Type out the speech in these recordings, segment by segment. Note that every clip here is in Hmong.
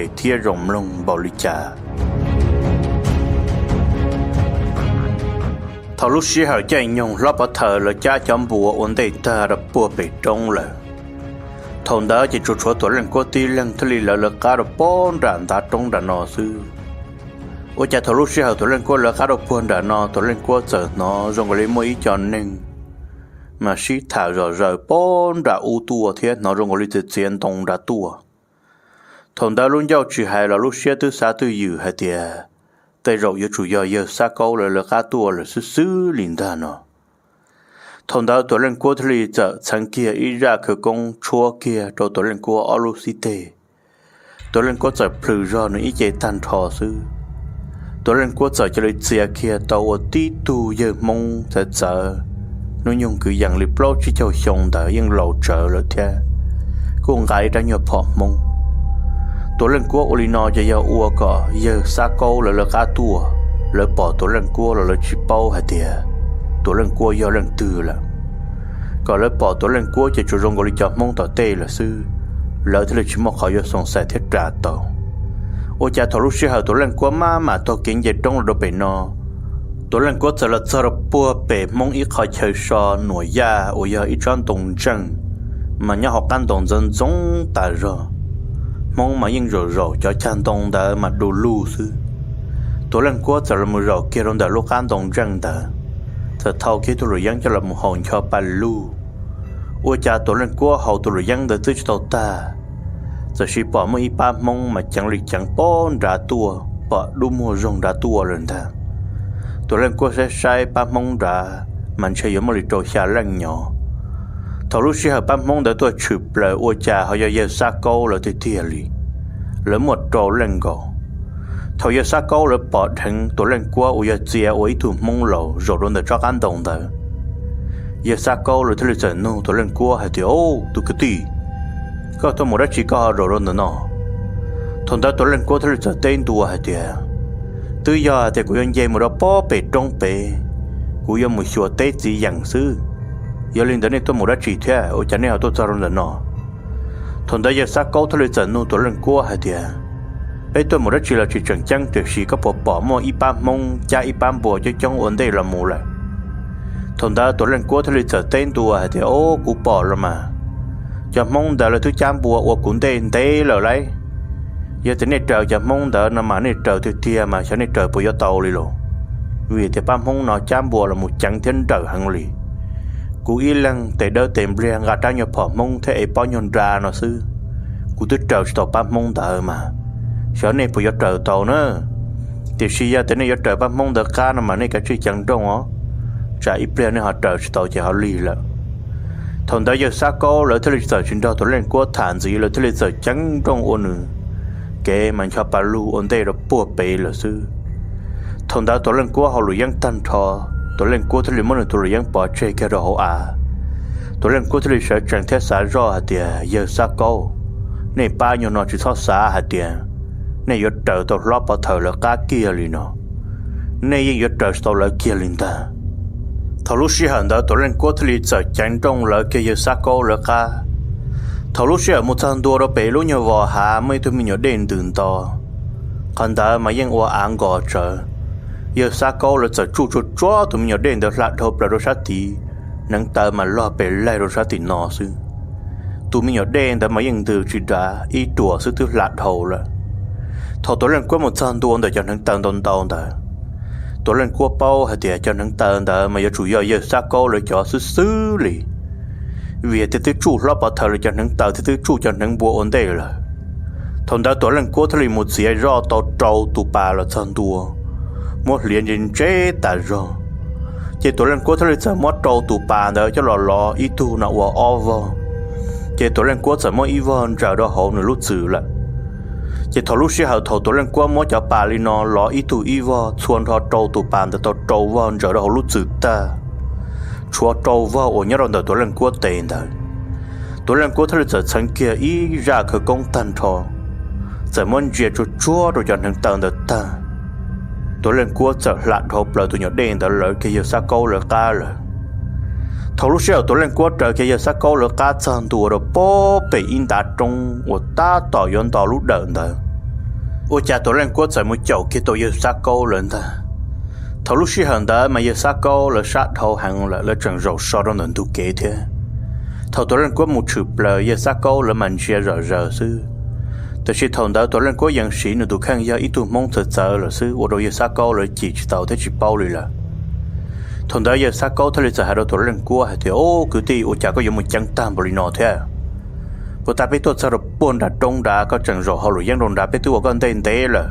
ntse thiab zoo mloog npaum li cas. Thaum lub sij hawm caij nyoog hlob pov thawm lawv cab cov npua ua ntej tag rau puag pem roob lawm, thaum ntawd ces tsuas tshuav Tuam Leej Kuab tib leeg thiaj li lawv lawv qab rau puag nram ntav roob nram no xwb. Ua cas thaum lub sij hawm Tuam Leej Kuab lawv qab rau puag nram no, Tuam Leej Kuab txawm hnov zoo nkaus li muaj ib co neeg mas sib tham zom zaws puag nram ub tuaj thiab hnov zoo nkaus li txiav txiav ntoo nrad tuaj. Thaum ntawd lub ncauj tsis hais los lub siab twb xav twj ywm hais tias tej zaum yuav tsum yog yawg Xab Kaub lawv lawv qab tuaj lawm xwb xwb li ntag no. Thaum ntawd Tuam Leej Kuab thiaj li txawm txheev kiag ib zaj khawv koob tshuab kiag rau Tuam Leej Kuab ob lub xib teg. Tuam Leej Kuab txawm plhws zog nws ib ce tag nrho xwb. Tuam Leej Kuab txawm cia li txia kiag tau ua tib tug yawg Hmoob txawv txawv, hnub nyoog kwv yees li plaub tsib caug xyoo ntawd yeej laus tsawv lawm thiab, kuj nqa ib rab nyuag phom Hmoob. Tuam Leej Kuab ua li no ces yog ua kom yawg Xab Kaub lawv lawv qab tuaj, lawv pom Tuam Leej Kuab los lawv tsis paub hais tias Tuam Leej Kuab yog leej twg lawm. Kom lawv pom Tuam Leej Kuab ces tsuas zoo nkaus li cov Hmoob tom tej lawm xwb, lawv thiaj li tsis muaj qhov yuav xoom xais thiab ras tau. Ua cas thaum lub sij hawm Tuam Leej Kuab maj mam taug kev nce roob los rau pem no, Tuam Leej Kuab txawm los txog rau puag pem Hmoob ib qho chaw so nuam yaj uas yog ib tsob ntoo ntseej, mas nyob hauv qab ntoo ntxoov ntxoo tas zog. Hmoob mas yeej zaum zaum cov cag ntoo ntawd mas du lug xwb. Tuam Leej Kuab txawm los mus zaum kiag rau ntawm lub qab ntoo ntseej ntawd, txawm thau kiag tug luam yeeb coj los mus haus ncho pa lug. Ua cas Tuam Leej Kuab haus tus luam yeeb ntawd twb tsis tau tag, txawm sis pom muaj ib pab Hmoob mas ceev li ceev puag nrad tuaj, pom dub muag zoog nrad tuaj lawm ntag. Tuam Leej Kuab saib saib pab Hmoob nrad mas ntshe yuav muaj li rau xya leej nyob. Thaum lub sij hawm pab Hmoob ntawd tuaj tshwm plaws ua cas ho yog yawg Xab Kaub lawv tiag tiag li. Lawv muaj rau leej nkaus. Thaum yawg Xab Kaub lawv pom dheev Tuam Leej Kuab uas yog txia ua ib tug Hmoob laus zaum rau ntawm tsob qab ntoo ntawd, yawg Xab Kaub lawv thiaj li txawm nug Tuam Leej Kuab hais tias, Au, tus kwv tij, koj tuaj mus dab tsi koj ho zaum rau ntawm no? Thaum ntawd Tuam Leej Kuab thiaj li txawm teb ntua hais tias, Twb yog hais tias kuv yuav nce mus rau puag pem roob pem, kuv yuav mus xyuas teb txiv yeem xwb. Yog li ntawd nej tuaj mus dab tsi thiab ua cas nej ho tuaj txog rau ntawm no? Thaum ntawd yawg Xab Kaub thiaj li txawm nug Tuam Leej Kuab hais tias, Peb tuaj mus dab tsi los tsis tseem ceeb, tiam sis koj puas pom muaj ib pab Hmoob cab ib pab npua coob coob ua ntej los mus lawm? Thaum ntawd Tuam Leej Kuab thiaj li txawm teb ntua hais tias, Au, kuv pom los mas. Cov Hmoob ntawd lawv twb cab npua ua kuv ntej ntev lawm lauj. Yog tias nej raws cov Hmoob ntawd no mas nej raws tiag tiag mas xyov nej raws puas yuav tau li los, vim tias pab Hmoob no cab npua los mus ceev thiab nrawm heev li. Kuv ib leeg tes dawb tes npliag nqa rab nyuag phom Hmoob thiab ev pob nyuag nra no xwb, kuv twb raws tsis tau pab Hmoob ntawd mas. Xyov nej puas yuav raws tau na. Tiam sis yog tias nej yuav raws pab Hmoob ntawd qab no mas nej kav tsij ceev nrooj os, tsam ib pliag nej ho raws tsis tau ces ho lig lawm. Thaum ntawd yawg Xab Kaub lawv thiaj li txawm tsis nrog Tuam Leej Kuab tham ntxiv, lawv thiaj li txawm ceev nrooj ua nws kev mas ncho pa lug ua ntej rau puag pem lawm xwb. Thaum ntawd Tuam Leej Kuab haus luam yeeb tag nrho, Tuam Leej Kuab thiaj li muab nws tus luam yeeb pov tseg kiag rau hauv av. Tuam Leej Kuab thiaj li sawv tsees thiab xav zoj hais tias, Yawg Xab Kaub, nej pab nyuag no tsis txhob xav hais tias nej yuav raws tau hlob pov thawm lawv qab kiag li no. Nej yeej yuav raws tsis tau lawv kiag li ntag. Thaum lub sij hawm ntawd Tuam Leej Kuab thiaj li txawm ceev nrooj lawv kiag yawg Xab Kaub lawv qab. Thaum lub sij hawm mus txog ntua rau pem lub nyuag vos hav muaj ib tug me nyuam dej ntws nto. Qhov ntawd mas yeej ua av nkos tsawv. Yawg Xab Kaub lawv txawm tsuj tsuag tsuag tus me nyuam dej ntawd hla dhau plaws rau sab tid, hneev taw mas log pes laig rau sab tim no xwb. Tus me nyuam dej ntawd mas yeej ntws tsis dav, ib ruam xwb twb hla dhau lawm. Thaum Tuam Leej Kuab mus txog ntua ntawm cov hneev taw ntau ntau ntawd, Tuam Leej Kuab paub hais tias cov hneev taw ntawd mas yuav tsum yog yawg Xab Kaub lawv cov xwb xwb li, vim tias twb tsuj hlob pov thawm lawv cov hneev taw thiab twb tsuj cov hneev npua ua ntej lawm. Thaum ntawd Tuam Leej Kuab thiaj li mus txiav zoj tau rau tus pas los txog ntua, muab hliav ntse ntse tas zog. Ces Tuam Leej Kuab thiaj li txawm muab rau tus pas ntawd coj los lov ib tug no ua ob vog. Ces Tuam Leej Kuab txawm muab ib vog ntsaws rau hauv nws lub txwm lawm. Ces thaum lub sij hawm thaum Tuam Leej Kuab muab cov pas li no lov ib tug ib vog txhua nrho rau tus pas ntawd tau rau vog ntsaws rau hauv lub txwm tag, tshuav rau vog uas nyob rau ntawm Tuam Leej Kuab tes ntawd. Tuam Leej Kuab thiaj li txawm txheev kiag ib zaj khawv koob tag nrho, txawm muab ntsia tsuag tsuag rau cov hneev taw ntawd tag, Tuam Leej Kuab txawm hla dhau plaws tus nyuam dej ntawd lawv kiag yawg Xab Kaub lawv qab lawm. Thaum lub sij hawm Tuam Leej Kuab raws kiag yawg Xab Kaub lawv qab txog ntua rau puag pem ib ntav roob uas tab tom yuav nto lub dawm ntawd, Ua cas Tuam Leej Kuab txawm mus caum kiag tau yawg Xab Kaub lawv ntag. Thaum lub sij hawm ntawd mas yawg Xab Kaub lawv sab dhau heev lawm, lawv tseem zaum so rau ntawm ntug kev thiab. Thaum Tuam Leej Kuab mus tshwm plaws yawg Xab Kaub lawv mas ntsia zom zaws xwb. Tiam sis thaum ntawd Tuam Leej Kuab yeej siv nws tus kheej yog ib tug Hmoob txawv txawv lawm xwb, ua rau yawg Xab Kaub lawv cim tsis tau thiab tsis paub li lawm. Thaum ntawd yawg Xab Kaub thiaj li txawm hais rau Tuam Leej Kuab hais tias, Ub, kwv tij, ua cas koj yuav mus ceev tag npaum li no thiab? Puag ta peb tuaj txog rau puag nram roob nrad, koj tseem zaum hauj lwm yeeb rau nrad, peb twb ua koj ntej ntev lawm.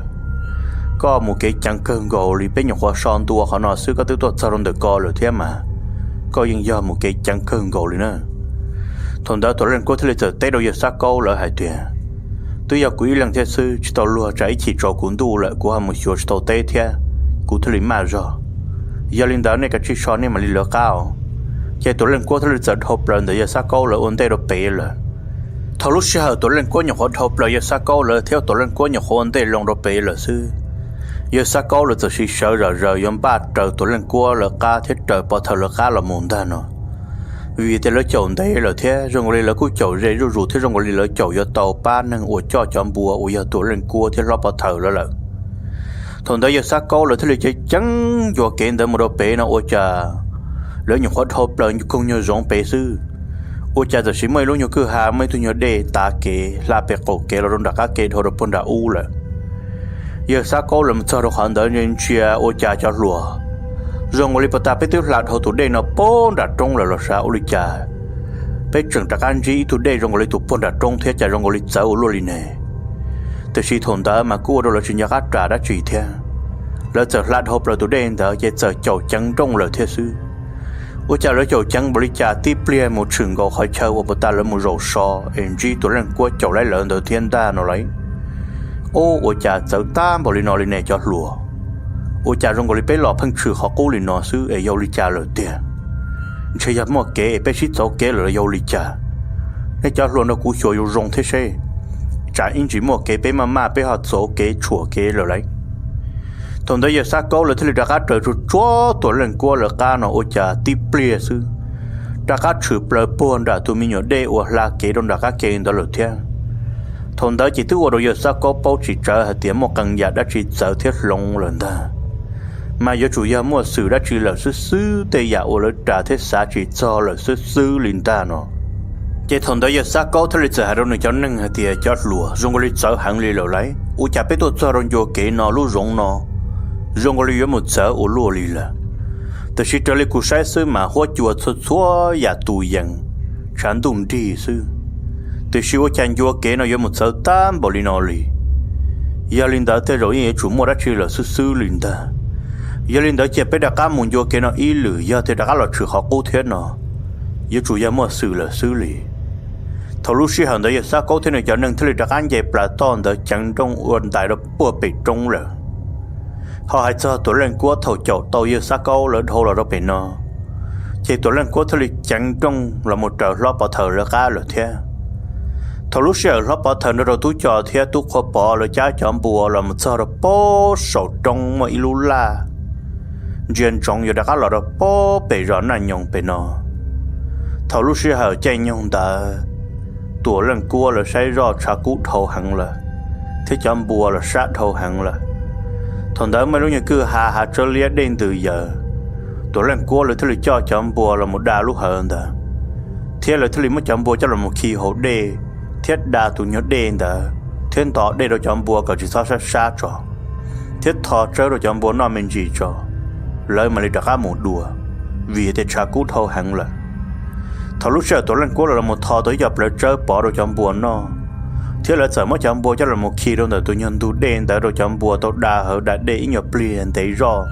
Koj mus kev ceev kawg nkaus li, peb nyuam qhuav so ntua qhov no xwb koj twb tuaj txog rau ntawm ko lawm thiab mas, koj yeej yog mus kev ceev kawg nkaus li na. Thaum ntawd Tuam Leej Kuab thiaj li txawm teb rau yawg Xab Kaub lawv hais tias, Twb yog kuv ib leeg thiab xwb, tsis tau luag tsam ib chim tsaus kuv ntuj lawm kuv ho mus xyuas tsis tau teb thiab, kuv thiaj li maj zog. Yog li ntawd nej kav tsij so nej mam li lawv qab os. Ces Tuam Leej Kuab thiaj li txawm dhau plaws ntawm yawg Xab Kaub lawv ua ntej rau pem lawm. Thaum lub sij hawm Tuam Leej Kuab nyuam qhuav dhau plaws yawg Xab Kaub lawv thiab Tuam Leej Kuab nyuam qhuav ua ntej loo rau pem lawm xwb, yawg Xab Kaub lawv txawm siv sawv zom zaws yuav npaj raws Tuam Leej Kuab lawv qab thiab raws pov thawj lawv qab los mus ntag no. Vim tias lawv caum ntev lawm thiab zoo nkaus li lawv kuj caum ze zuj zus thiab zoo nkaus li lawv caum yuav tau pab neeg uas coj cov npua uas yog Tuam Leej Kuab thiab hlob pov thawj lawv lawm. Thaum ntawd yawg Xab Kaub lawv thiaj li ceev ceev ncua kev ntawd mus rau pem no ua cas lawv nyuam qhuav dhau plaws koog nyuag zoov pem xwb, ua cas txawm sis muaj ib lub nyuag kwj ha muaj ib tug nyuag dej tav kev hla pem qaum kev los rau nram qab ke dhau rau puag nram ub lawm. Yawg Xab Kaub lawv mus txog rau qhov ntawd ntsia ua cas cov hluas, zoo nkaus li puag ta peb twb hla dhau tus dej no puag nram roob lawm los sav, ua li cas peb tseem rov qab ntsib ib tug dej zoo nkaus li tus puag nram roob thiab, cas zoo nkaus li txawv ua luaj li ne? Tiam sis thaum ntawd mas kuj ua rau lawv tsis nco qab ras dab tsi thiab. Lawv txawm hla dhau plaws tus dej ntawd ces txawm caum ceev nrooj lawm thiab xwb. Ua cas lawv caum ceev npaum li cas tib pliag mus tshwm nkaus qhov chaw uas puag ta lawv mus zaum so es ntsib Tuam Leej Kuab caum laib lawv ntawd thiab ntag no lauj. Ub, ua cas txawv tag npaum li no li ne cov hluas? Ua cas zoo nkaus li peb los pheej tshwm qhov qub li no xwb es yog ua li cas lawm tiag? Ntshe yog muaj kev es peb sib txov kev lawm los yog ua li cas? Nej cov hluas nrog kuv xyuas zoo zoo thiab seb, tsam ib ntsis muaj kev peb maj maj peb ho txov kev tshuam kev lawm lauj. Thaum ntawd yawg Xab Kaub lawv thiaj li rov qab raws tsuag tsuag Tuam Leej Kuab lawv qab no ua cas tib pliag xwb rov qab tshwm plaws puag nram tus me nyuam dej uas hla kev rau nram qab ke ntawd lawm thiab. Thaum ntawd ces twb ua rau yawg Xab Kaub paub tsis tsawv hais tias muaj qee yam dab tsi txawv thiab hloov lawm ntag. Mas yuav tsum yog muaj xwm dab tsi lawm xwb xwb, tej yam uas lawv ras thiab xav tsis txog lawm xwb xwb li ntag no. Ces thaum ntawd yawg Xab Kaub thiaj li txawm hais rau nws cov neeg hais tias, Cov hluas, zoo nkaus li txawv heev li lawm lauj. Ua cas peb tuaj txog rau ncua kev no lub zoov no zoo nkaus li yuav mus txawv ua luaj li lawm. Tiam sis raws li kuv saib xwb mas huab cua txhua txhua yam tus yees, tshav ntuj nrig xwb. Tiam sis ua cas ncua kev no yuav mus txawv tag npaum li no li? Yog li ntawd tej zaum yeej yuav tsum muaj dab tsi lawm xwb xwb li ntag. Yog li ntawd cia peb rov qab mus ncua kev no ib lwm, yog tias rov qab los tshwm qhov qub thiab no, yuav tsum yog muaj xwm lawm xwb li. Thaum lub sij hawm ntawd yawg Xab Kaub thiab nws cov neeg thiaj li rov qab nce plas toj ntawd ceev nrooj ua ntais rau puag pem roob lawm. Ho hais txog Tuam Leej Kuab thaum caum tau yawg Xab Kaub lawv dhau los rau pem no, ces Tuam Leej Kuab thiaj li ceev nrooj los mus raws hlob pov thawj lawv qab lawm thiab. Thaum lub sij hawm hlob pov thawj nrog rau tub co thiab tub qhua pov lawv cab cov npua los mus txog rau puag saum roob muaj ib lub laj ntsia ntsoov yuav rov qab los rau puag pem zos Naj Nyoos pem no. Thaum lub sij hawm caij nyoog ntawd, Tuam Leej Kuab lawv saib zoj tshav kub dhau heev lawm, thiab cov npua los sab dhau heev lawm. Thaum ntawd muaj ib lub nyuag kwj ha hav tsawb liab dej ntws yawm, Tuam Leej Kuab lawv thiaj li coj cov npua los mus da lub hawv ntawd, thiab lawv thiaj li muab cov npua coj los mus khi hauv dej, thiab da tus nyuag dej ntawd, thiab nto dej rau cov npua kom tsis txhob sab sab tso, thiab tho tsawb rau cov npua noj me ntsis tso, lawv mam li rov qab mus dua, vim tias tshav kub dhau heev lawm. Thaum lub sij hawm Tuam Leej Kuab lawv los mus tho tau ib co plawv tsawb pov rau cov npua noj, thiab lawv txawm muab cov npua coj los mus khi rau ntawm tus nyuag ntug dej ntawd rau cov npua tau da hawv da dej ib nyuag pliag ntev zoj,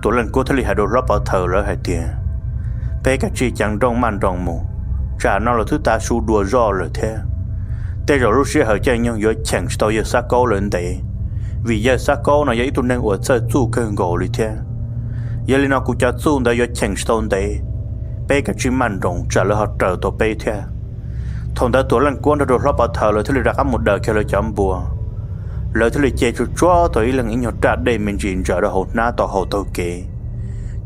Tuam Leej Kuab thiaj li hais rau hlob pov thawj lawv hais tias, Peb kav tsij ceev nrooj maj nroos mus, tsam no los twb tav su dua zoj lawm thiab. Tej zaum lub sij hawm caij nyoog yuav cheem tsis tau yawg Xab Kaub lawv ntev, vim yawg Xab Kaub no yog ib tug neeg uas txawj txuj kawg nkaus li thiab. Yog li no kuv cov txuj ntawd yuav cheem tsis tau ntev, peb kav tsij maj nroos tsam lawv ho raws tau peb thiab. Thaum ntawd Tuam Leej Kuab nrog rau hlob pov thawj lawv thiaj li rov qab mus daws kiag lawv cov npua. Lawv thiaj li ce tsuag tsuag tau ib leeg ib nyuag raj dej me ntsis ntsaws rau hauv hnab tau haus taug kev,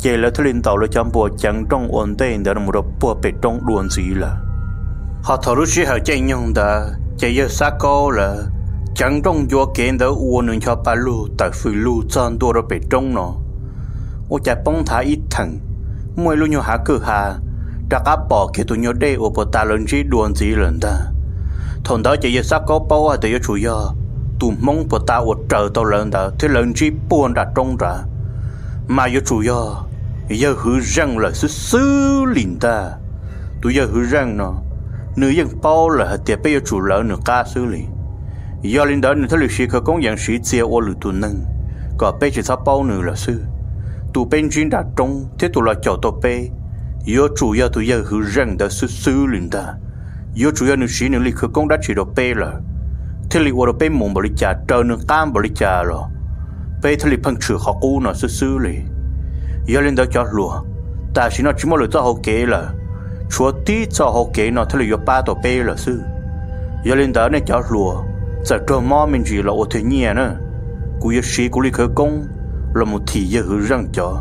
ces lawv thiaj li ntaus lawv cov npua ceev nrooj ua ntej ntawd mus rau puag pem roob dua ntxiv lawm. Ho thaum lub sij hawm caij nyoog ntawd ces yawg Xab Kaub lawv Ceev nrooj ncua kev ntawd ua nws ncho pa lug tawm fws lug txog ntua rau pem roob no, ua cas poob nthav ib theem, muaj ib lub nyuag hav kwj ha rov qab pom kiag tus nyuag dej uas puag ta lawv ntsib dua ntxiv lawm ntag. Thaum ntawd ces yawg Xab Kaub paub hais tias yuav tsum yog tus Hmoob puag ta uas raws tau lawv ntawd thiab lawv ntsib puag nram roob nrad, mas yuav tsum yog yawg Hwv Zeej lawm xwb xwb li ntag. Tus yawg Hwv Zeej no, nws yeej paub lawm hais tias peb yuav tsum lawv nws qab xwb li. Yog li ntawd nws thiaj li siv khawv koob yees siv txia ua lwm tus neeg, kom peb tsis txhob paub nws lawm xwb. Tus peb ntsib nram roob thiab tus los caum tau peb, yuav tsum yog tus yawg Hwv Zeej ntawd xwb xwb li ntag. Yuav tsum yog nws siv nws li khawv koob dab tsi rau peb lawm, thiaj li ua rau peb mus npaum li cas raws nws qab npaum li cas los peb thiaj li pheej tshwm qhov qub no xwb xwb li. Yog li ntawd cov hluas, tam sim no tsis muaj lwm txoj hauv kev lawm, tshuav tib txoj hauv kev no thiaj li yuav pab tau peb lawm xwb. Yog li ntawd nej cov hluas, txawm raug mob me ntsis los ua tiag nyiaj na, kuv yuav siv kuv li khawv koob los mus thim yawg Hwv Zeej cov,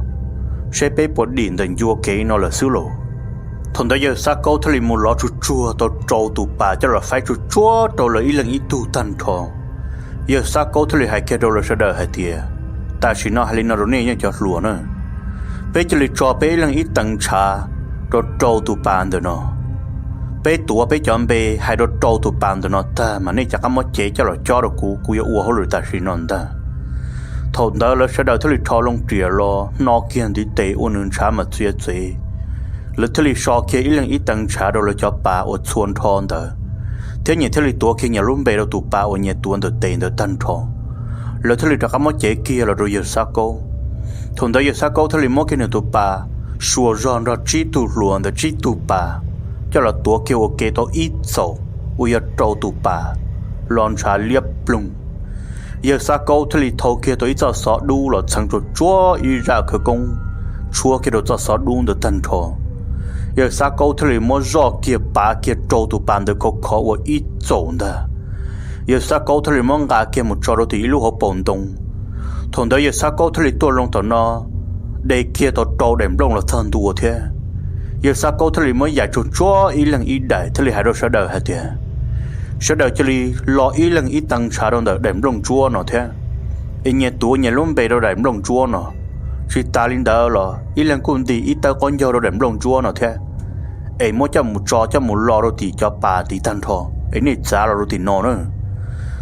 saib peb puas dim ntawm ncua kev no lawm xwb lauj. Thaum ntawd yawg Xab Kaub thiaj li mus lov tsuj tsuag tau rau tus pas coj los faib tsuj tsuag rau lawv ib leeg ib tug tag nrho. Yawg Xab Kaub thiaj li hais kiag rau lawv sawv daws hais tias, tam sim no hais li no rau nej cov hluas na, peb cia li tso peb ib leeg ib teev ntshav rau rau tus pas ntawm no. Peb tuav peb cov npe hais rau rau tus pas ntawm no tag mas nej rov qab muab cev coj los cob rau kuv, kuv yuav ua hauj lwm tam sim no ntag. Thaum ntawd lawv sawv daws thiaj li rho loo riam los hno kiag ntiv tes ua nws ntshav mas txiav txev. Lawv thiaj li so kiag ib leeg ib teev ntshav rau lawv cov pas uas txhua nrho ntawd, thiab nyias thiaj li tuav kiag nyias lub npe rau tus pas uas nyias tuav ntawm tes ntawd tag nrho. Lawv thiaj li rov qab muab cev kiag los rau yawg Xab Kaub. Thaum ntawd yawg Xab Kaub thiaj li muab kiag nws tus pas xuas zog nrog tsib tug hluas ntawd tsib tug pas coj los tuav kiag ua ke tau ib txaus uas yog rau tus pas los ntshav liab ploog. Yawg Xab Kaub thiaj li thau kiag tau ib txoj xov dub los txheev tsuag tsuag ib zaj khawv koob tshuab kiag rau txoj xov dub ntawd tag nrho. Yawg Xab Kaub thiaj li muab zoj kiag pav kiag rau tus pas ntawd khov khov ua ib txaus ntag. Yawg Xab Kaub thiaj li muab nqa kiag mus tso rau tim ib lub hauv paus ntoo. Thaum ntawd yawg Xab Kaub thiaj li tuaj loo tom no, de kiag tau rau daim nplooj los txog ntua thiab. Yawg Xab Kaub thiaj li muab yaim tsuag tsuag ib leeg ib daim thiaj li hais rau sawv daws hais tias, sawv daws cia li lo ib leeg ib teev ntshav rau ntawm daim nplooj ntsuab no thiab, es nyias tuav nyias lub npe rau daim nplooj ntsuab no. Tsis tas li ntawd los ib leeg kuj ntim ib tawb qaub ncaug rau daim nplooj ntsuab no thiab, es muab coj mus tso coj mus lo rau tim cov pas tid tag nrho, es nej txav los rau tim no na.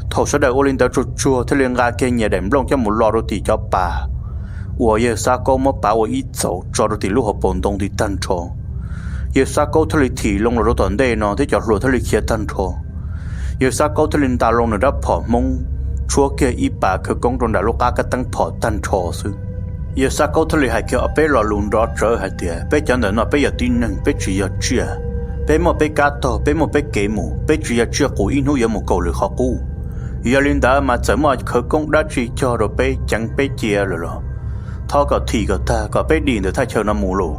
Thaum sawv daws ua li ntawd tsuag tsuag thiaj li nqa kiag nyias daim nplooj coj mus lo rau tim cov pas uas yawg Xab Kaub muab pav ua ib txaus tso rau tim lub hauv paus ntoo tid tag nrho. Yawg Xab Kaub thiaj li thim loo los rau tom ntej no thiab cov hluas thiaj li khiav tag nrho. Yawg Xab Kaub thiaj li nta loo nws rab phom Hmoob, tshuab kiag ib pas khawv koob rau nram lub qab kab teeb phom tag nrho xwb. Yawg Xab Kaub thiaj li hais kiag ob peb lo lus nrov tsawv hais tias, peb cov ntawm no peb yog tib neeg, peb tsis yog tsiaj. Peb muaj peb kab taug, peb muaj peb kev mus, peb tsis yog tsiaj qus ib hnub yuav mus kaum lwm qhov qub. Yog li ntawd mas txawm muaj khawv koob dab tsi cog rau peb ceev peb cia lawm los thov kom thim kom tag kom peb dim ntawm thaj chaw no mus lauj.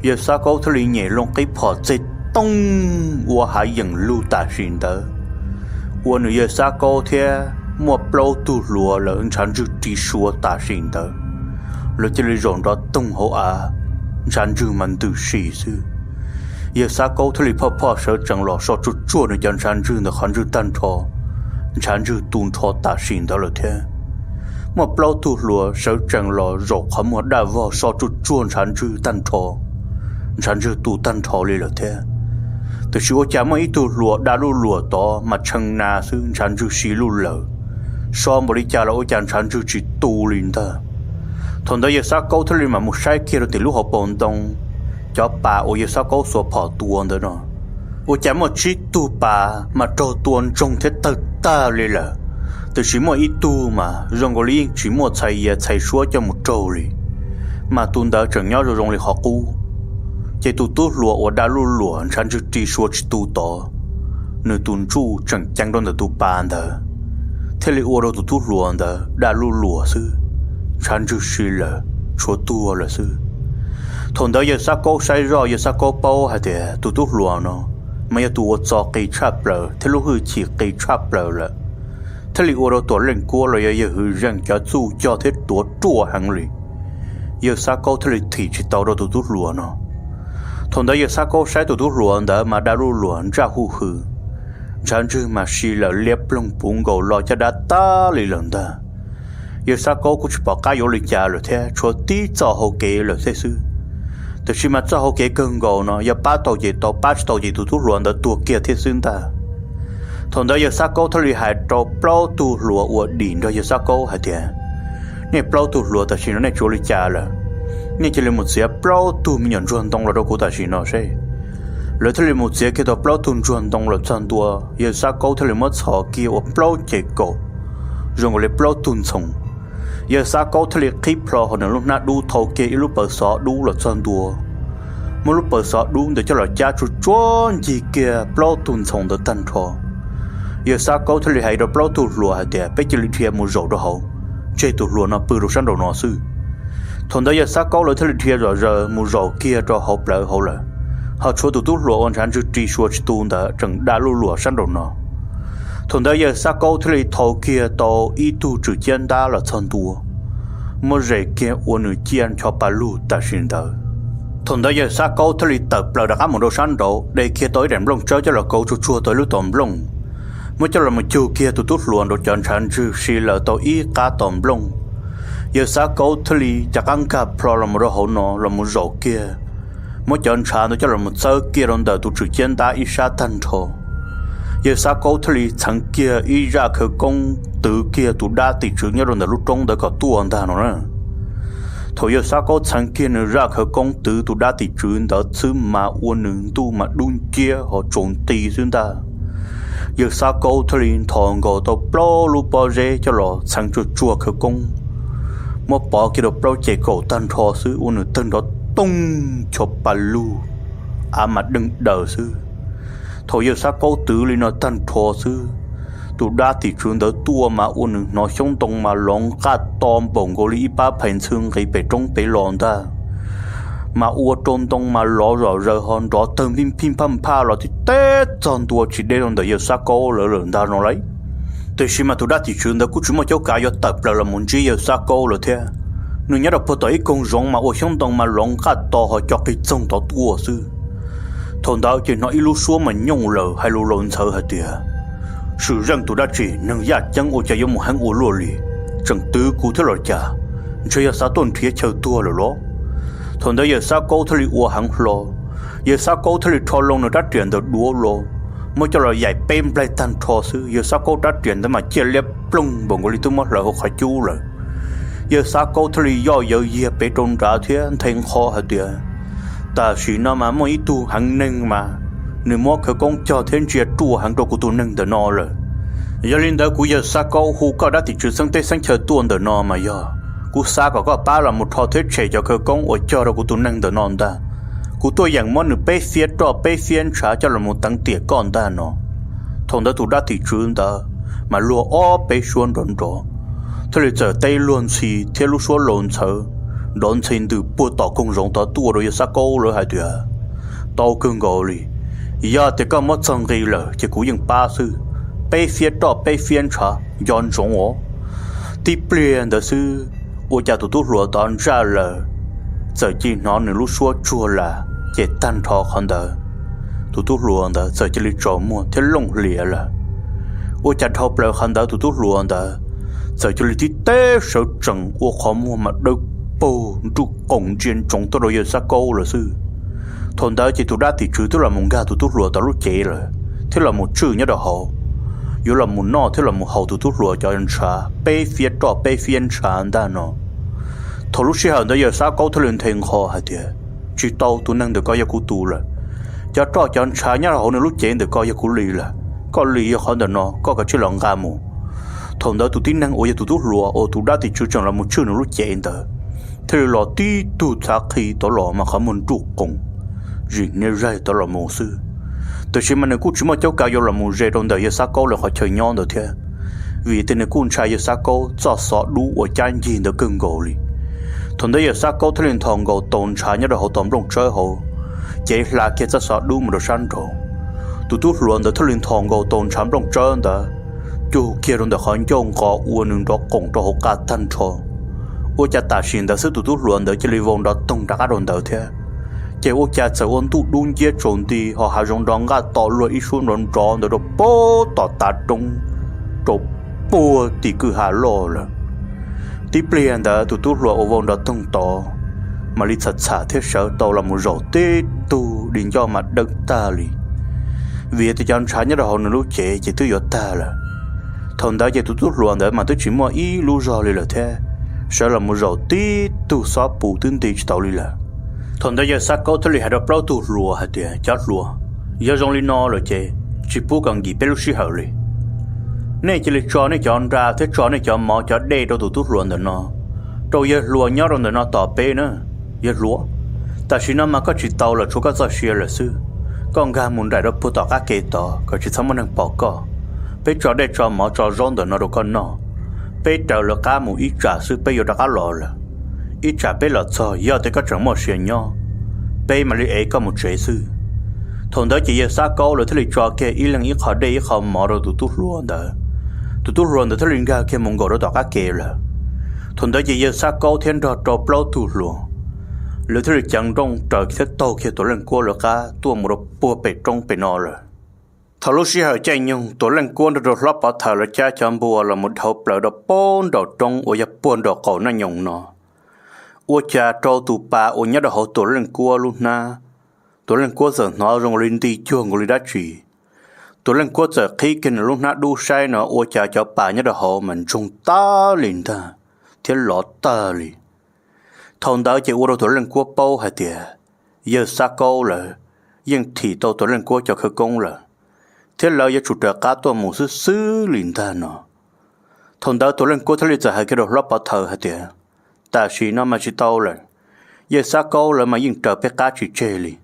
Yawg Xab Kaub thiaj li nyem loo qib phom txeg tooj ua hav yeem lug tam sim ntawd, ua nws yawg Xab Kaub thiab muaj plaub tug hluas lawv ntshav ntswg ri sua tam sim ntawd. Lawv cia li zaum nrov toog hauv av, ntshav ntswg mas ntws si xwb. Yawg Xab Kaub thiaj li phoj phoj sawv tsees los so tsuag tsuag nws cov ntshav ntswg ntawm qhov ntswg tag nrho, ntshav ntswg tu nrho tam sim ntawd lawm thiab. Muaj plaub tug hluas sawv tsees los zaum qhov muag daj vog so tsuag tsuag ntshav ntswg tag nrho, ntshav ntswg tu tag nrho li lawm thiab. Tiam sis ua cas muaj ib tug hluas da luj luam tod mas tshee na xwb ntshav ntswg si luj lawm, so npaum li cas los ua cas ntshav ntswg tsis tu li ntag. Thaum ntawd yawg Xab Kaub thiaj li mam mus saib kiag rau tim lub hauv paus ntoo, cov pas uas yawg Xab Kaub xuas phom tua ntawd no, ua cas muaj tsib tug pas mas raug tua ntsoog thiab tawg tag li lawm. Tiam sis muaj ib tug mas zoo nkaus li yeej tsis muaj txhais yias txhais suab coj mus raug li, mas tus ntawd tseem nyob zoo zoo li qhov qub. Ces tus tub hluas uas da luj luam ntshav ntswg ri sua tsis tu tod, nws tus ntsuj tseem ceev rau ntawm tus pas ntawd, thiaj li ua rau tus tub hluas ntawd da luj luam xwb, ntshav ntswg si lawm, tshuav tuag lawm xwb. Thaum ntawd yawg Xab Kaub saib zoj, yawg Xab Kaub paub hais tias tus tub hluas no mas yog tus uas txo qis tshaj plaws thiab lub hwj chim qis tshaj plaws lawm, thiaj li ua rau Tuam Leej Kuab los yog yawg Hwv Zeej cov txuj cog thiab tuav ruaj heev li. Yawg Xab Kaub thiaj li thim tsis tau rau tus tub hluas no. Thaum ntawd yawg Xab Kaub saib tus tub hluas ntawd mas da luj luam ntsaj huj hwm, ntshav ntswg mas si lawm liab ploog puv nkaus los caj dab tag li lawm ntag. Yawg Xab Kaub kuj tsis pom qab yuav ua li cas lawm thiab, tshuav tib txoj hau kev lawm xwb. Tiam sis mas txoj hau kev kawg nkaus no yog pab tau ces tau, pab tsis tau ces tus tub hluas ntawd tuag kiag thiab xwb ntag. Thaum ntawd yawg Xab Kaub thiaj li hais rau plaub tug hluas uas dim nrog yawg Xab Kaub hais tias, nej plaub tug hluas tam sim no nej tsis ua li cas lawm, nej cia li mus txiav plaub tug me nyuam ntsuag ntoo los rau kuv tam sim no seb. Lawv thiaj li mus txiav kiag tau plaub tug ntsuag ntoo los txog ntua, yawg Xab Kaub thiaj li muab txhos kiag ua plaub ceg kaum zoo nkaus li plaub tug ntxhoo. Yawg Xab Kaub thiaj li qhib plho hauv nws lub hnab dub thau kiag ib lub pawv xov dub los txog ntua, muab lub pawv xov dub ntawd coj los cab tsuag tsuag ncig kiag plaub tug ntxhoo ntawd tag nrho. Yawg Xab Kaub thiaj li hais rau plaub tug hluas hais tias, peb cia li dhia mus zaum rau hauv, tseg tus hluas no pw rau sab nraum no xwb. Thaum ntawd yawg Xab Kaub lawv thiaj li dhia zom zaws mus zaum kiag rau hauv plawv hauv lawm, ho tshuav tus tub hluas uas ntshav ntswg ris suas tsis tu ntawd tseem daj luj luas sab nraum no. Thaum ntawd yawg Xab Kaub thiaj li thau kiag tau ib tug tswm ciab ntab los txog ntua, muab zes kiag ua nws ciaj ncho pa lug tam sim ntawd. Thaum ntawd yawg Xab Kaub thiaj li tawm plaws rov qab mus rau sab nraud, de kiag tau ib daim nplooj tsawb coj los kauv tsuag tsuag tau ib lub tom nplooj, muab coj los mus cug kiag tus tub hluas nraud cov ntshav ntswg si lawm tau ib qab tom nplooj. Yawg Xab Kaub thiaj li rov qab nkag plho los mus rau hauv no los mus zaum kiag, muab cov ntshav ntawd coj los mus txawb kiag rau ntawm tus tswm ciab ntab ib sab tag nrho. Yawg Xab Kaub thiaj li txheev kiag ib zaj khawv koob twv kiag tus dab tim tswv nyob rau ntawm lub roob ntawd kom tuaj ntag no na. Thaum yawg Xab Kaub txheev kiag nws zaj khawv koob twv tus dab tim tswv ntawd xwb mas ua nws ntuj mas dub nciab ho tsaus nti xwb ntag. Yawg Xab Kaub thiaj li nthos nkaus tau plaub lub pob zeb coj los txheev tsuag tsuag khawv koob, muab pov kiag rau plaub ceg kaum tag nrho xwb ua nws tawg nrov toog ncho pa lug, av mas deeg daws xwb. Thaum yawg Xab Kaub twv li no tag nrho xwb, tus dab tim tswv ntawd tuaj mas ua nws hnov xyoob ntoo mas lov nqaj to npaum nkaus li ib pab phais ntxhw nqis pem roob pem los ntag, mas ua rau ntoo mas lov zom zaws ho nrov tawg npij phij phaj nphaj los tib teb txog ntua tsis deb rau ntawm yawg Xab Kaub lawv lawm ntag no lauj. Tiam sis mas tus dab tim tswv ntawd kuj tsis muaj cuab kav yuav tawm plaws los mus ntsib yawg Xab Kaub lawm thiab. Nws nyob rau puag tom ib koog zoov mas ua xyoob ntoo mas lov nqaj to ho co qig txoog tod tuaj xwb. Thaum ntawd ces hnov ib lub suab mas nyooj lawm hais lus laus ntxhawv hais tias, swm zeej tus dab tsi neeg yaj ceeb ua cas yuav mus heev ua luaj li, tseem twv kuv thiab los cas? Ntshe yog xav tuaj nrhiav chaw tuag lawm los? Thaum ntawd yawg Xab Kaub thiaj li ua heev hlo, yawg Xab Kaub thiaj li rho loo nws rab riam ntawd duav los, muab coj los yaim peb nplaig tag nrho xwb, yawg Xab Kaub rab riam ntawd mas ciaj liab ploog npaum nkaus li twb muab hlawv hauv qhov cub lawm. Yawg Xab Kaub thiaj li yoj yawv yiag pem rau nrad thiab nthe nqho hais tias, tam sim no mas muaj ib tug heev neeg mas nws muab khawv koob cog thiab ntsia ruaj heev rau kuv tus neeg ntawm no lawm. Yog li ntawd kuv yawg Xab Kaub hu koj dab tim tswv xeeb teb xeeb chaw tuaj ntawm no mas yog kuv xav kom koj pab los mus rho thiab tshem cov khawv koob uas cog rau kuv tus neeg ntawm no ntag. Kuv tuaj yeem muab nws peb fiab roj peb fiab ntshav coj los mus teev tiam koj ntag no. Thaum ntawd tus dab tim tswv ntawd mas luag ob peb suab nrov nrov, thiaj li txawm teb luag ntxhi thiab lub suab laus ntxhawv nrov ntxhi ntws puag tom koog zoov tod tuaj rau yawg Xab Kaub lawv hais tias, tau kawg nkaus li, yog tias koj muab txog nqi lawm ces kuv yeej pab xwb, peb fiab roj peb fiab ntshav nco ntsoov os. Tib pliag ntawd xwb, ua cas tus tub hluas tod ntsaj lawm, txawm cia li hnov nws lub suab tsuag las ces tag nrho qhov ntawd tus tub hluas ntawd txawm cia li tsaus muag thiab looj hlias lawm. Ua cas dhau plaws qhov ntawd tus tub hluas ntawd txawm cia li tib teb sawv tsees ua qhov muag mas dawb paug nruj qoom ntsia ntsoov tuaj rau yawg Xab Kaub lawm xwb. Thaum ntawd ces tus dab tim tswv twb los mus nkag tus tub hluas tod lub cev lawm thiab los mus tswj nyob rau hauv, yuav los mus noj thiab los mus haus tus tub hluas cov ntshav peb fiab roj peb fiab ntshav ntag no. Thaum lub sij hawm ntawd yawg Xab Kaub thiaj li nthe nqho hais tias, tsis tau, tus neeg ntawm ko yog kuv tus lawm. Cov roj cov ntshav nyob hauv nws lub cev ntawm ko yog kuv li lawm, koj li yog qhov ntawm no, koj kav tsij los nqa mus. Thaum ntawd tus tib neeg uas yog tus tub hluas uas tus dab tim tswv tseem los mus tswj nws lub cev ntawd thiaj li los tib tug txhav qhi tod los mas qhov muag nruj qoom, zim niaj zaig tod los mus xwb. Tiam sis mas nws kuj tsis muaj cuab kav yuav los mus ze rau ntawm yawg Xab Kaub lawv qhov chaw nyob ntawd thiab, vim tias nws kuj ntshai yawg Xab Kaub txoj xov dub uas cab ncig ntawd kawg nkaus li. Thaum ntawd yawg Xab Kaub thiaj li nthos nkaus tau ntshav nyob rau hauv tom nplooj tsawb hauv, cev hla kiag txoj xov dub mus rau sab nraud. Tus tub hluas ntawd thiaj li nthos nkaus tau ntshav nplooj tsawb ntawd cug kiag rau ntawm qhov ncauj nqos ua nws nrov qoom rau hauv qab tag nrho. Ua cas tam sim ntawd xwb tus tub hluas ntawd cia li vau nrov toog rov qab rau ntawd thiab. Ces ua cas txawm ua ntuj dub nciab tsaus nti ho hav zoov nrov nqaj to luaj ib suab nrov nrov ntawd rau puag tom tav roob, rau puag tim kwj ha loj lawm. Tib pliag ntawd tus tub hluas uas vau nrov toog tod mam li txham txham thiab sawv tau los mus zaum tib tug di ncauj mas dawb tag li, vim tias cov ntshav nyob rau hauv nws lub cev ces twb yuav tag lawm. Thaum ntawd ces tus tub hluas ntawd mas twb tsis muaj ib lub zog li lawm thiab, sawv los mus zaum tib tug xob pus twb nti tsis tau li lawm. Thaum ntawd yawg Xab Kaub thiaj li hais rau plaub tug hluas hais tias, Cov hluas, yog zoo li no lawm ces tsis pub kom nkim peb lub sij hawm li. Nej cia li tso nej cov nra thiab tso nej cov mov cov dej rau tus tub hluas ntawm no, rau yawg hluas nyob rau ntawm no tos peb na. Yawg hluas, tam sim no mas koj tsis tau lawm, tshuav koj txoj sia lawm xwb. Koj nkag mus nraim rau puag tom qab ke tod kom tsis txhob muaj neeg pom koj. Peb tso dej tso mov tso zaub ntawm no rau koj noj. Peb raws lawv qab mus ib tsam xwb peb yuav rov qab los lawm. Ib tsam peb los txog yog tias koj tseem muaj sia nyob, peb mam li ev koj mus tsev xwb. Thaum ntawd ces yawg Xab Kaub lawv thiaj li tso kiag ib leeg ib qho dej ib qho mov rau tus tub hluas ntawd. Tus tub hluas ntawd thiaj li nkag kiag mus nkaum rau tom qab ke lawm. Thaum ntawd ces yawg Xab Kaub thiab nrog rau plaub tug hluas, lawv thiaj li ceev nrooj raws thiab taug kiag Tuam Leej Kuab lawv qab tuaj mus rau puag pem roob pem no lawm. Thaum lub sij hawm caij nyoog Tuam Leej Kuab nrog rau Hlob Pov Thawm lawv cab cov npua los mus dhau plaws rau puag nraum roob uas yog puag nraum qaum Naj Nyoos no, ua cas rau tus pas uas nyob rau hauv Tuam Leej Kuab lub hnab, Tuam Leej Kuab txawm hnov zoo li nti cuag nkaus li dab tsi. Tuam Leej Kuab txawm qhib kiag nws lub hnab dub saib no ua cas cov pas nyob rau hauv mas ntsoog tag li ntag thiab lov tag li. Thaum ntawd ces ua rau Tuam Leej Kuab paub hais tias yawg Xab Kaub lawv yeej thim tau Tuam Leej Kuab cov khawv koob lawm, thiab lawv yuav tsum raws qab tuaj mus xwb xwb li ntag no. Thaum ntawd Tuam Leej Kuab thiaj li txawm hais kiag rau Hlob Pov Thawm hais tias, Tam sim no mas tsis tau lawm, yawg Xab Kaub lawv mas yeej raws peb qab tsis tseg li.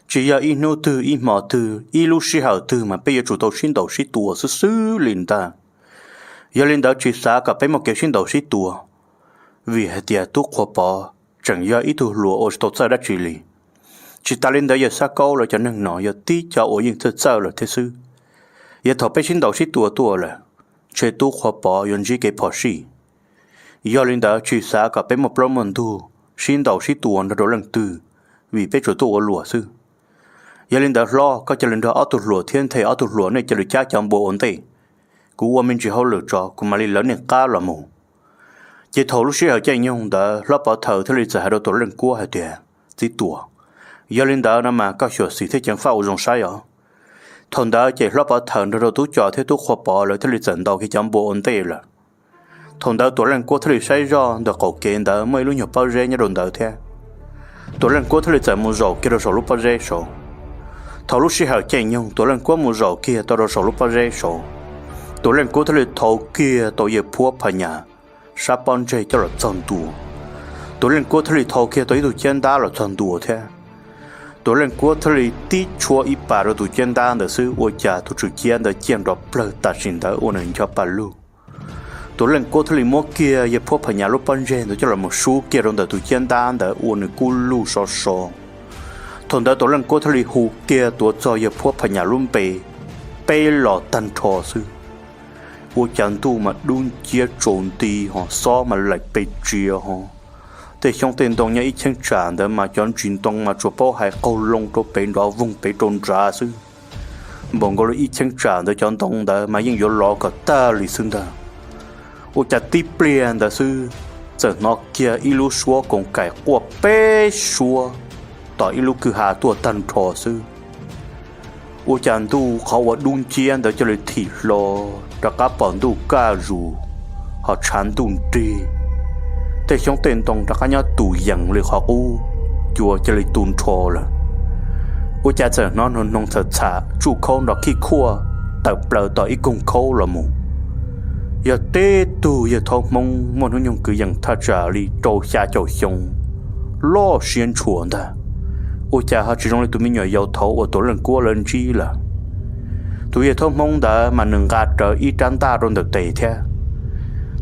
Tsis yog ib hnub twg ib hmo twg ib lub sij hawm twg mas peb yuav tsum tau sib ntaus sib tua xwb xwb li ntag. Yog li ntawd tsis xav kom peb muaj kev sib ntaus sib tua, vim hais tias Tub Qhua Pov tseem yog ib tug hluas uas tsis tau txawj dab tsi li. Tsis tas li ntawd yawg Xab Kaub lawv cov neeg no yog tib co uas yeej txawj txawj lawm thiab xwb. Yog thaum peb sib ntaus sib tua tuaj lawm, ntshe Tub Qhua Pov yuav ntsib kev phom sij. Yog li ntawd tsis xav kom peb muaj plaub muaj ntug sib ntaus sib tua nrog rau leej twg, vim peb tsuas tuaj ua luam xwb. Yog li ntawd hlob, koj cia li nrog ob tug hluas thiab nthe ob tug hluas nej cia li cab cov npua ua ntej. Kuv ua me ntsis hauj lwm tso kuv mam li lawv nej qab los mus. Ces thaum lub sij hawm caij nyoog ntawd Hlob Pov Thawm thiaj li txawm hais rau Tuam Leej Kuab hais tias, Txiv Tuam, yog li ntawd no mas koj xyuam xim thiab ceev faj ua zoo saib os. Thaum ntawd ces Hlob Pov Thawm nrog rau Tub Cos thiab Tub Qhua Pov lawv thiaj li txawm ntaus kiag cov npua ua ntej lawm. Thaum ntawd Tuam Leej Kuab thiaj li saib zoj ntawm qaum kev ntawd muaj ib lub nyuag pob zeb nyob rau ntawd thiab. Tuam Leej Kuab thiaj li txawm mus zaum kiag rau saum lub pob zeb saud. Thaum lub sij hawm caij nyoog Tuam Leej Kuab mus zaum kiag tau rau saum lub pob zeb saud, Tuam Leej Kuab thiaj li thau kiag tau yawg Phuab Phas Nyas sab pob ntseg coj los txog ntua. Tuam Leej Kuab thiaj li thau kiag tau ib tug ciab ntab los txog ntua thiab. Tuam Leej Kuab thiaj li tib tshuab ib pas rau tus ciab ntab ntawd xwb ua cas tus tswm ciab ntawd ciaj nrov plawg tam sim ntawd ua nws ncho pa lug. Tuam Leej Kuab thiaj li muab kiag yawg Phuab Phas Nyas lub pob ntseg ntawd coj los mus sub kiag rau ntawm tus ciab ntab ntawd ua nws kub lug so so. Thaum ntawd Tuam Leej Kuab thiaj li hu kiag tuav txog yawg Phuab Phas Nyas lub npe peb los tag nrho xwb. Ua cas ntuj mas dub nciab tsaus nti ho xob mas laim pes tsia ho. Tej xyoob tej ntoo nyob ib cheeb tsam ntawd mas cov ntsis ntoo mas tsuas paub hais qaug loo rau pem nrov voog pem rau nrad xwb. Npaum nkaus li ib cheeb tsam ntawd cov ntoo ntawd mas yeej yuav lov kom tag li xwb ntag. Ua cas tib pliag ntawd xwb, txawm hnov kiag ib lub suab koos kaim quaj peb suab tom ib lub kwj ha tuaj tag nrho xwb. Ua cas ntuj qhov uas dub nciab ntawd cia li thim hlo, rov qab pom ntuj kaj zus, ho tshav ntuj nrig. Tej xyoob tej ntoo rov qab nyob tus yees li qhov qub, cua cia li tu nrho lawm. Ua cas txawm hnov noo noog txhawm txham tsuj khaub nrov khij khuaj tawm plaws tom ib koog khaub los mus. Yog teb tug yawg thaub Hmoob muaj hnub nyoog kwv yees thaj tsam li rau xya caum xyoo, loj siab ntshua ntag. Ua cas ho tsis zoo li tus me nyuam yaus thaud uas Tuam Leej Kuab lawv ntsib lawm. Tus yawg thaub Hmoob ntawd mas nws nqa rawv ib rab ntaj rau ntawm tes thiab,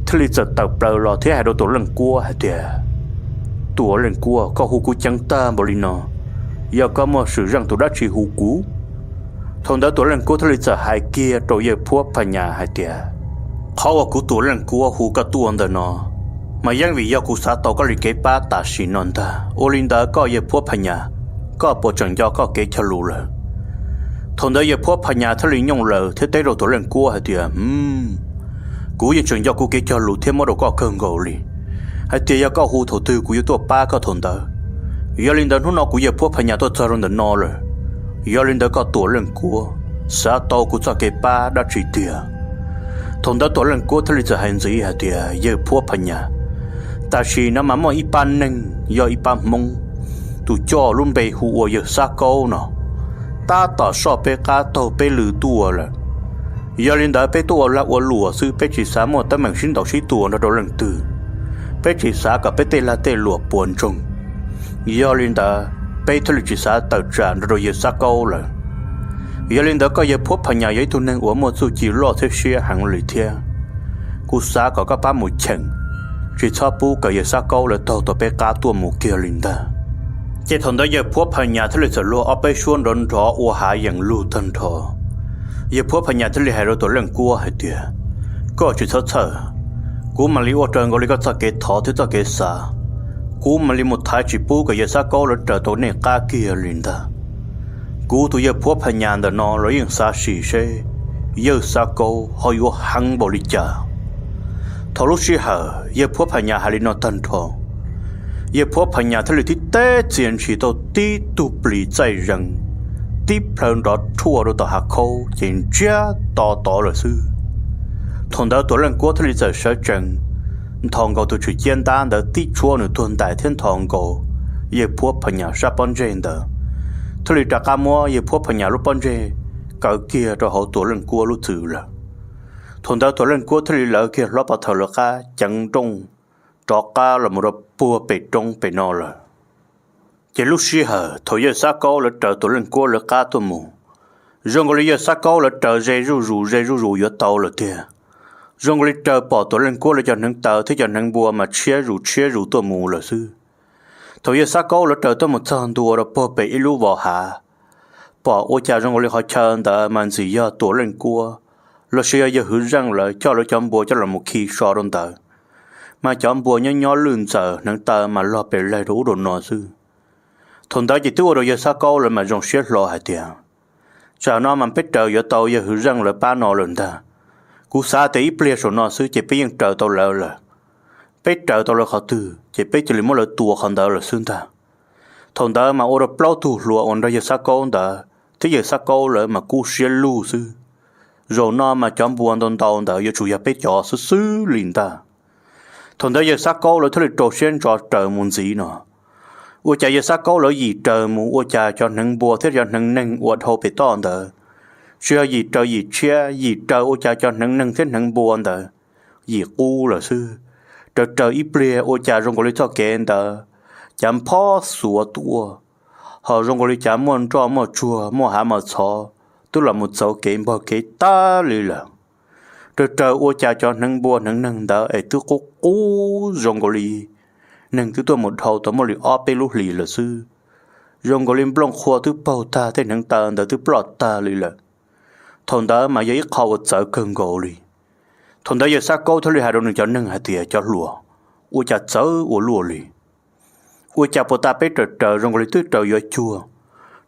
thiaj li txawm tawm plaws los thiab hais rau Tuam Leej Kuab hais tias, Tuam Leej Kuab, koj hu kuv ceev tag npaum li no, yog koj muaj swm zeej tus dab tsi hu kuv? Thaum ntawd Tuam Leej Kuab thiaj li txawm hais kiag rau yawg Phuab Phas Nyas hais tias, Qhov uas kuv Tuam Leej Kuab hu koj tuaj ntawm no, mas yeej vim yog kuv xav tau koj li kev pab tam sim no ntag. Ua li ntawd koj yawg Phuab Phas Nyas, koj puas tseem nco koj kev cog lus lawm? Thaum ntawd yawg Phuab Phas Nyas thiaj li nyooj laws thiab teb rau Tuam Leej Kuab hais tias, Kuv yeej tseem nco kuv kev cog lus thiab muab rau koj kawg nkaus li, hais tias yog koj hu thaum twg kuv yuav tuaj pab koj thaum ntawd. Yog li ntawd hnub no kuv yawg Phuab Phas Nyas tuaj txog rau ntawm no lawm, yog li ntawd koj Tuam Leej Kuab xav tau kuv txoj kev pab dab tsi tiag? Thaum ntawd Tuam Leej Kuab thiaj li txawm hais ntxiv hais tias, Yawg Phuab Phas Nyas, tam sim no mas muaj ib pab neeg yog ib pab Hmoob, tus coj lub npe hu ua yawg Xab Kaub no, tab tom soj peb qab taug peb lw tuaj lawm. Yog li ntawd peb tuaj ua lag ua luam xwb, peb tsis xav muaj teeb meem sib ntaus sib tua nrog rau leej twg, peb tsis xav kom peb tej lag tej luam puas ntsoog. Yog li ntawd peb thiaj li tsis xav tawm tsam nrog rau yawg Xab Kaub lawm. Yog li ntawd koj yawg Phuab Phas Nyas yog ib tug neeg uas muaj txuj ci loj thiab siab heev li thiab, kuv xav kom koj pab mus cheem, tsis txhob pub kom yawg Xab Kaub lawv taug tau peb qab tuaj mus kiag li ntag. Ces thaum ntawd yawg Phuab Phas Nyas thiaj li txawm luag ob peb suab nrov nrov ua hav yees lug tag nrho. Yawg Phuab Phas Nyas thiaj li hais rau Tuam Leej Kuab hais tias, Koj tsis txhob txhawj, kuv mam li ua raws nkaus li koj txoj kev thov thiab txoj kev xav. Kuv mam li mus thaiv tsis pub kom yawg Xab Kaub lawv raws tau nej qab kiag li ntag. Kuv tus yawg Phuab Phas Nyas ntawm no los yeej xav sim seb yawg Xab Kaub ho yuav heev npaum li cas. Thaum lub sij hawm yawg Phuab Phas Nyas hais li no tag nrho, yawg Phuab Phas Nyas thiaj li tib teb txias ntshis tau tib tug plis txaij zees, tib plhaw nrov rhuaj rau tom hav khaub ces ntsiag to tod lawm xwb. Thaum ntawd Tuam Leej Kuab thiaj li txawm sawv tsees nthos nkaus tus tswm ciab ntab ntawd tib tshuab nws tuag ntais thiab nthos nkaus yawg Phuab Phas Nyas sab pob ntseg ntawd, thiaj li rov qab muab yawg Phuab Phas Nyas lub pob ntseg kaw kiag rau hauv Tuam Leej Kuab lub txwm lawm. Thaum ntawd Tuam Leej Kuab thiaj li lawv kiag hlob pov thawj lawv qab ceev nrooj rov qab los mus rau puag pem roob pem no lawm. Ces lub sij hawm thaum yawg Xab Kaub lawv raws Tuam Leej Kuab lawv qab tuaj mus, zoo nkaus li yawg Xab Kaub lawv raws ze zuj zus ze zuj zus yuav tau lawm tiag. Zoo nkaus li raws pom Tuam Leej Kuab lawv cov hneev taw thiab cov hneev npua mas tshiab zus tshiab zus tuaj mus lawm xwb. Thaum yawg Xab Kaub lawv raws tuaj mus txog ntua rau puag pem ib lub vos hav, pom ua cas zoo nkaus li qhov chaw ntawd mas ntxim yog Tuam Leej Kuab los sis yog yawg Hwv Zeej lawv coj lawv cov npua coj los mus khi so rau ntawd, mas cov npua nyob nyob lwj ntxaws hneev taw mas log pes laig rau ub rau no xwb. Thaum ntawd ces twb ua rau yawg Xab Kaub lawv mas zoo siab hlo hais tias, Tsam no mas peb raws yuav tau yawg Hwv Zeej lawv pab no lawm ntag. Kuv xav tias ib pliag saum no xwb ces peb yeej raws tau lawv lawm. Peb raws tau lawv qhov twg ces peb cia li muab lawv tua qhov ntawd lawm xwb ntag. Thaum ntawd mas ua rau plaub tug hluas uas nrog yawg Xab Kaub ntawd thiab yawg Xab Kaub lawv mas kub siab lug xwb. Zaum no mas cov npua ntau ntau ntawd yuav tsum yog peb cov xwb xwb li ntag. Thaum ntawd yawg Xab Kaub lawv thiaj li rau siab ntso raws mus ntxiv no. Ua cas yawg Xab Kaub lawv yim raws mus ua cas cov hneev npua thiab cov hneev neeg uas dhau pem toj ntawd, tsis yog yim raws yim tshiab, yim raws ua cas cov hneev neeg thiab hneev npua ntawd yim qub lawm xwb. Raws raws ib pliag ua cas zoo nkaus li txoj kev ntawd cav nphob xuav tuaj, ho zoo nkaus li cav muaj nroj muaj tsuag muaj hav muaj txhov twb los mus txauv kev npog kev tag li lawm. Raws raws ua cas cov hneev npua hneev neeg ntawd es twb qub qub zoo nkaus li neeg twb tuaj mus dhau tau muaj li ob peb lub hlis lawm xwb. Zoo nkaus li nplooj qhua twb paug tag, tej hneev taw ntawd twb ploj tag li lawm. Thaum ntawd mas yog ib qho uas txawv kawg nkaus li. Thaum ntawd yawg Xab Kaub thiaj li hais rau nws cov neeg hais tias, Cov hluas, ua cas txawv ua luaj li? Ua cas puas tas peb raws raws zoo nkaus li twb raws yuav cuag,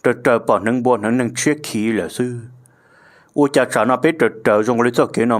raws raws pom hneev npua hneev neeg tshiab khiv lawm xwb? Ua cas tsam no peb raws raws zoo nkaus li txoj kev no